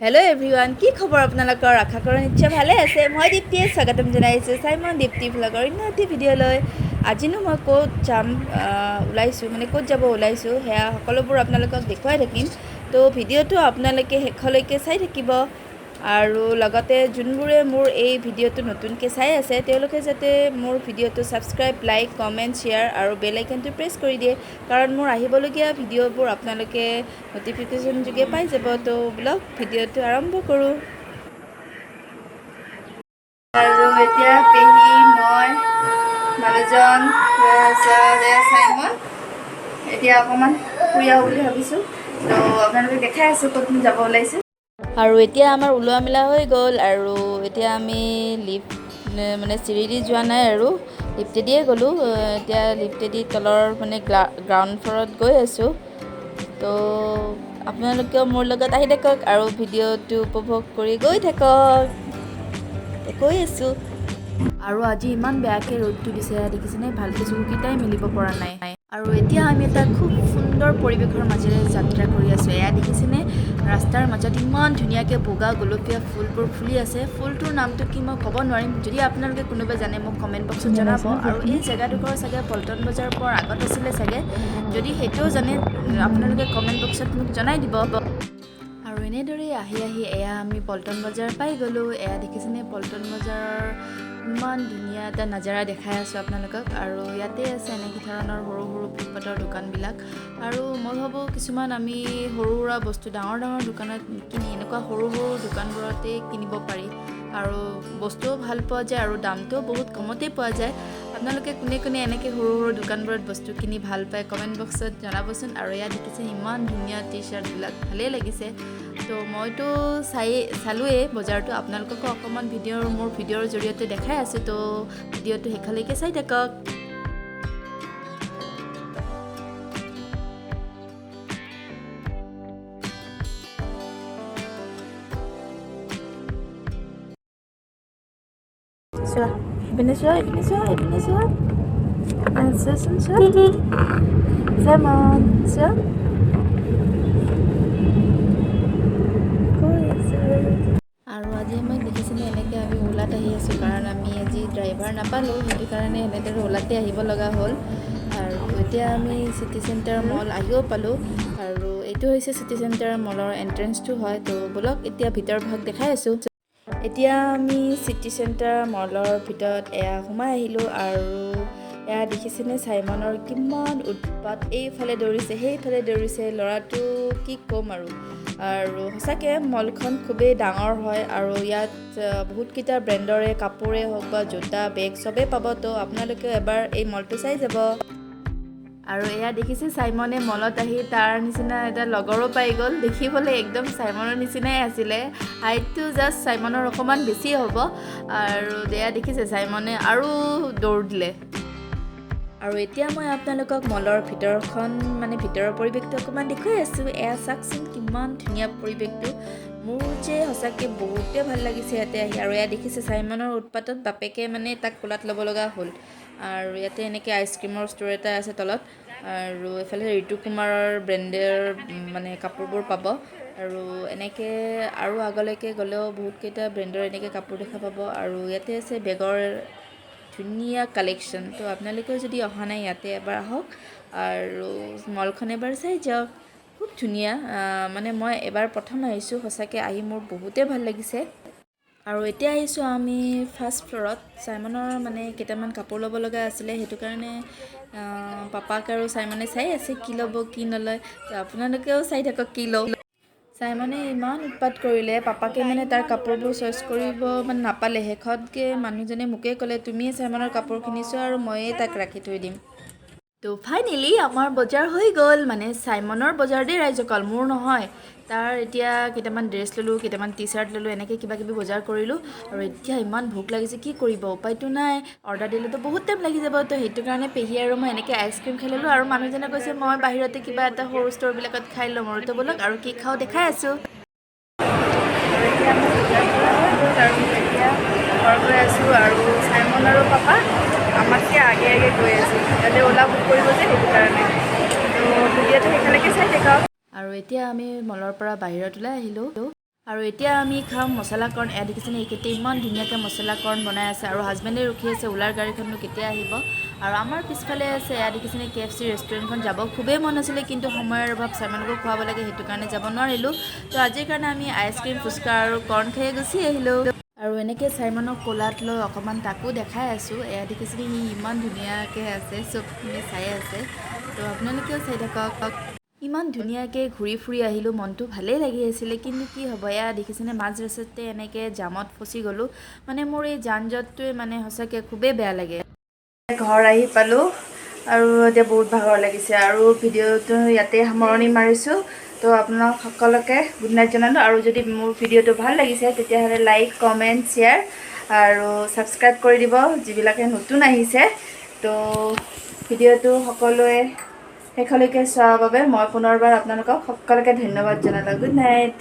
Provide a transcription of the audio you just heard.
Hello' everyone, কি খবৰ আপোনালোকৰ? আশা কৰোঁ নিশ্চয় ভালে আছে। মই দীপ্তিয়ে স্বাগতম জনাইছোঁ চাইমন দীপ্তি ভ্লগৰ অন্য এটি ভিডিঅ'লৈ। আজিনো মই ক'ত যাম ওলাইছোঁ, মানে ক'ত যাব ওলাইছোঁ, সেয়া সকলোবোৰ আপোনালোকক দেখুৱাই থাকিম। তো ভিডিঅ'টো আপোনালোকে শেষলৈকে চাই থাকিব আৰু লগতে যোনবোৰে মোৰ এই ভিডিঅ'টো নতুনকৈ চাই আছে, তেওঁলোকে যাতে মোৰ ভিডিঅ'টো ছাবস্ক্ৰাইব, লাইক, কমেণ্ট, শ্বেয়াৰ আৰু বেল আইকনটো প্ৰেছ কৰি দিয়ে, কাৰণ মোৰ আহিবলগীয়া ভিডিঅ'বোৰ আপোনালোকে ন'টিফিকেশ্যন যোগে পাই যাব। তো ব'লক, ভিডিঅ'টো আৰম্ভ কৰোঁ। আৰু এতিয়া পেহী, মই, মানুহজন, তাৰপিছত এয়া চাইমন, এতিয়া অকণমান ফুৰি আহোঁ বুলি ভাবিছোঁ। তো আপোনালোকে দেখাই আছোঁ ক'ত যাব ওলাইছোঁ। আৰু এতিয়া আমাৰ ওলোৱা মেলা হৈ গ'ল আৰু এতিয়া আমি লিফ্ট, মানে চিৰি দি যোৱা নাই আৰু লিফ্টেদিয়ে গ'লোঁ। এতিয়া লিফ্টেদি তলৰ মানে গ্ৰাউণ্ড ফ্ল'ৰত গৈ আছোঁ। তো আপোনালোকেও মোৰ লগত আহি থাকক আৰু ভিডিঅ'টো উপভোগ কৰি গৈ থাকক। গৈ আছোঁ। আৰু আজি ইমান বেয়াকৈ ৰ'দটো দিছে, দেখিছেনে? ভালকৈ চকুকেইটাই মেলিব পৰা নাই। আৰু এতিয়া আমি এটা খুব সুন্দৰ পৰিৱেশৰ মাজেৰে যাত্ৰা কৰি আছোঁ। এয়া দেখিছেনে? ৰাস্তাৰ মাজত ইমান ধুনীয়াকৈ বগা গোলপীয়া ফুলবোৰ ফুলি আছে। ফুলটোৰ নামটো কি মই ক'ব নোৱাৰিম। যদি আপোনালোকে কোনোবাই জানে, মোক কমেণ্ট বক্সত জনাব। আৰু এই জেগাডোখৰ চাগে পল্টন বজাৰৰ পৰা আগত আছিলে চাগে। যদি সেইটোও জানে আপোনালোকে, কমেণ্ট বক্সত মোক জনাই দিব। আৰু এনেদৰেই আহি আহি এয়া আমি পল্টন বজাৰ পাই গ'লোঁ। এয়া দেখিছেনে? পল্টন বজাৰৰ ইমান ধুনীয়া এটা নাজাৰা দেখাই আছোঁ আপোনালোকক। আৰু ইয়াতে আছে এনেকৈ ধৰণৰ সৰু সৰু ফুটপাথৰ দোকানবিলাক। আৰু মই ভাবোঁ, কিছুমান আমি সৰু সুৰা বস্তু ডাঙৰ ডাঙৰ দোকানত কিনি এনেকুৱা সৰু সৰু দোকানবোৰতেই কিনিব পাৰি আৰু বস্তুও ভাল পোৱা যায় আৰু দামটোও বহুত কমতেই পোৱা যায়। আপোনালোকে কোনে কোনে এনেকৈ সৰু সৰু দোকানবোৰত বস্তু কিনি ভাল পায়, কমেণ্ট বক্সত জনাবচোন। আৰু ইয়াত দেখিছে, ইমান ধুনীয়া টি চাৰ্টবিলাক, ভালেই লাগিছে। তো মইতো চালোৱেই বজাৰটো, আপোনালোককো অকণমান মোৰ ভিডিঅ'ৰ জৰিয়তে দেখাই আছোঁ। তো ভিডিঅ'টো শেষলৈকে চাই থাকক। চোৱা, ইপিনে চোৱা, ইপিনে চোৱা, ইপিনে চোৱা। চোৱাচোন, চোৱা চাইমন, চোৱা, গৈ আছে। আৰু আজি আমাক দেখিছেনে, এনেকৈ আমি অ'লাত আহি আছোঁ, কাৰণ আমি আজি ড্ৰাইভাৰ নাপালোঁ। সেইটো কাৰণে এনেদৰে অ'লাতে আহিব লগা হ'ল। আৰু এতিয়া আমি চিটি চেণ্টাৰ মল আহিও পালোঁ আৰু এইটো হৈছে চিটি চেণ্টাৰ মলৰ এণ্ট্ৰেঞ্চটো হয়। তো ব'লক, এতিয়া ভিতৰৰ ভাগ দেখাই আছোঁ। এতিয়া আমি চিটি চেণ্টাৰ মলৰ ভিতৰত এয়া সোমাই আহিলোঁ। আৰু এয়া দেখিছেনে, চাইমনৰ কিমান উৎপাত! এইফালে দৌৰিছে, সেইফালে দৌৰিছে ল'ৰাটো, কি ক'ম আৰু। আৰু সঁচাকৈ মলখন খুবেই ডাঙৰ হয় আৰু ইয়াত বহুতকেইটা ব্ৰেণ্ডৰে কাপোৰেই হওক বা জোতা, বেগ চবেই পাব। তো আপোনালোকেও এবাৰ এই মলটো চাই যাব। আৰু এয়া দেখিছে, চাইমনে মলত আহি তাৰ নিচিনা এটা লগৰো পাই গ'ল। দেখিবলৈ একদম চাইমনৰ নিচিনাই আছিলে, হাইটটো জাষ্ট চাইমনৰ অকণমান বেছি হ'ব। আৰু এয়া দেখিছে, চাইমনে আৰু দৌৰ দিলে। আৰু এতিয়া মই আপোনালোকক মলৰ ভিতৰখন, মানে ভিতৰৰ পৰিৱেশটো অকণমান দেখুৱাই আছোঁ। এয়া চাওকচোন, কিমান ধুনীয়া পৰিৱেশটো! মোৰ যে সঁচাকৈ বহুতেই ভাল লাগিছে ইয়াতে আহি। আৰু এয়া দেখিছে, চাইমনৰ উৎপাতত বাপেকে মানে তাক কোলাত ল'ব লগা হ'ল। আৰু ইয়াতে এনেকৈ আইচক্ৰীমৰ ষ্ট'ৰ এটা আছে তলত। আৰু এইফালে ঋতু কুমাৰৰ ব্ৰেণ্ডৰ মানে কাপোৰবোৰ পাব। আৰু এনেকৈ আৰু আগলৈকে গ'লেও বহুতকেইটা ব্ৰেণ্ডৰ এনেকৈ কাপোৰ দেখা পাব। আৰু ইয়াতে আছে বেগৰ ধুনীয়া কালেকশ্যন। তো আপোনালোকেও যদি অহা নাই ইয়াতে, এবাৰ আহক আৰু মলখন এবাৰ চাই যাওক। খুব ধুনীয়া। মানে মই এবাৰ প্ৰথম আহিছোঁ, সঁচাকৈ আহি মোৰ বহুতেই ভাল লাগিছে। আৰু এতিয়া আহিছোঁ আমি ফাৰ্ষ্ট ফ্ল'ৰত। চাইমনৰ মানে কেইটামান কাপোৰ ল'ব লগা আছিলে, সেইটো কাৰণে পাপাক আৰু চাইমনে চাই আছে কি ল'ব কি নলয়। তো আপোনালোকেও চাই থাকক কি লওঁ। চাইমনে ইমান উৎপাত কৰিলে, পাপাকে মানে তাৰ কাপোৰবোৰ চইচ কৰিব মানে নাপালে। শেষতকৈ মানুহজনে মোকেই ক'লে, তুমিয়ে চাইমনৰ কাপোৰখিনি চোৱা আৰু ময়ে তাক ৰাখি থৈ দিম। তো ফাইনেলি আমাৰ বজাৰ হৈ গ'ল, মানে চাইমনৰ বজাৰ দেই ৰাইজসকল, মোৰ নহয়। তাৰ এতিয়া কেইটামান ড্ৰেছ ল'লোঁ, কেইটামান টি চাৰ্ট ল'লোঁ, এনেকৈ কিবা কিবি বজাৰ কৰিলোঁ। আৰু এতিয়া ইমান ভোক লাগিছে, কি কৰিব, উপায়তো নাই। অৰ্ডাৰ দিলেতো বহুত টাইম লাগি যাব। তো সেইটো কাৰণে পেহী আৰু মই এনেকৈ আইচক্ৰীম খাই ল'লোঁ। আৰু মানুহজনে কৈছে, মই বাহিৰতে কিবা এটা সৰু ষ্ট'ৰবিলাকত খাই ল'ম। আৰু তো ব'লক, আৰু কি খাওঁ দেখাই আছোঁ। আৰু এতিয়া আমাৰ বজাৰ কৰা হৈ গ'ল আৰু এতিয়া ঘৰ গৈ আছোঁ। আৰু চাইমন আৰু পাপা আমাতকৈ আগে আগে গৈ আছে, সিহঁতে অ'লা বুক কৰিব যে, সেইটো কাৰণে। তো ভিডিঅ'টো সেইকাৰণে চাই থাকক। আৰু এতিয়া আমি মলৰ পৰা বাহিৰত ওলাই আহিলোঁ। আৰু এতিয়া আমি খাম মছলা কৰ্ণ। এয়া দেখিছেনে, এইকেইটা ইমান ধুনীয়াকৈ মছলা কৰ্ণ বনাই আছে আৰু হাজবেণ্ডে ৰখি আছে ওলাৰ গাড়ীখননো কেতিয়া আহিব। আৰু আমাৰ পিছফালে আছে, এয়া দেখিছেনে, কেএফচি ৰেষ্টুৰেণ্টখন। যাব খুবেই মন আছিলে, কিন্তু সময়ৰ অভাৱ, চাইমানকো খুৱাব লাগে, সেইটো কাৰণে যাব নোৱাৰিলোঁ। তো আজিৰ কাৰণে আমি আইচক্ৰীম, ফুচকা আৰু কৰ্ণ খাই গুচি আহিলোঁ। আৰু এনেকৈ চাইমনক কোলাত লৈ অকণমান তাকো দেখাই আছোঁ। এয়া দেখিছেনে, সি ইমান ধুনীয়াকৈ আছে, চবখিনি চাই আছে। তো আপোনালোকেও চাই থাকক। ইমান ধুনীয়াকৈ ঘূৰি ফুৰি আহিলোঁ, মনটো ভালেই লাগি আছিলে, কিন্তু কি হ'ব, এয়া দেখিছেনে, মাজ ৰাস্তাতে এনেকৈ জামত ফচি গ'লোঁ। মানে মোৰ এই যান জঁটটোৱে মানে সঁচাকৈ খুবেই বেয়া লাগে। ঘৰ আহি পালোঁ আৰু এতিয়া বহুত ভাগৰ লাগিছে আৰু ভিডিঅ'টো ইয়াতে সামৰণি মাৰিছোঁ। তো আপোনালোক সকলোকে গুড নাইট জনালোঁ। আৰু যদি মোৰ ভিডিঅ'টো ভাল লাগিছে, তেতিয়াহ'লে লাইক, কমেণ্ট, শ্বেয়াৰ আৰু ছাবস্ক্ৰাইব কৰি দিব, যিবিলাকে নতুন আহিছে। তো ভিডিঅ'টো সকলোৱে শেষলৈকে চোৱাৰ বাবে মই পুনৰবাৰ আপোনালোকক সকলোকে ধন্যবাদ জনালোঁ। Good night.